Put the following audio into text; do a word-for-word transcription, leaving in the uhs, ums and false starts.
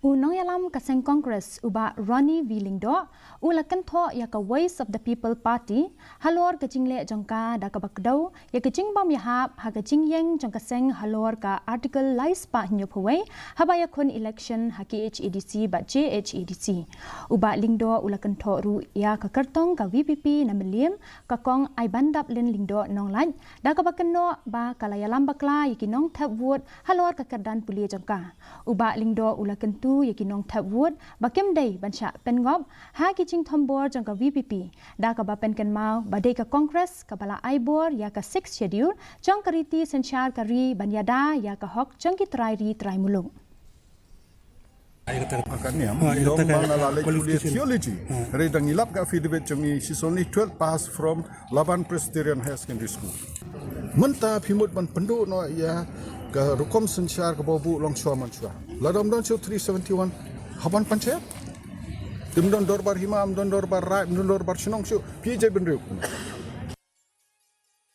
U nongïalam ka seng Congress u Bah Ronnie V Lyngdoh u la kynthoh ïa ka Voice of the People Party halor ka jingleh jong ka da kaba kdew ïa ka jingbym ïahap ha ka jingïeng jong ka seng halor ka Article lai spah hynñiewphew wei haba ïakhun election ha K H A D C bad J H A D C. U Bah Lyngdoh u la kynthoh ruh ïa ka kyrtong ka V P P na Mylliem, ka Kong Aibandaplin Lyngdoh Nonglait, da kaba kynnoh ba ka la ïalam bakla ïa ki nongthep vote halor ka kyrdan pule jong ka. U Bah Lyngdoh u la kyntu ïa ki nongthep vote ba kim dei ban shah pynngop ha ki jingthombor jong ka V P P, da kaba pynkynmaw ba dei ka Congress kaba la ai bor ïa ka Sixth Schedule jong ka riti synshar ka ri ban ïada ïa ka hok jong ki trai ri trai muluk. Ka niam, i ong ba nga la leit pule theology. Hynrei da ngi lap ka affidavit jong i, she's only twelve pass from Laban Presbyterian Higher Secondary School. Mynta phi mut ban pynduh noh ïa ka rukom synshar kaba buh longshuwa manshuwa. Lada ym don shuh three seventy-one, hap ban panchayat. Te ym don dorbar hima, ym don dorbar raid, ym don dorbar shnong shuh, phi jaitbynriew.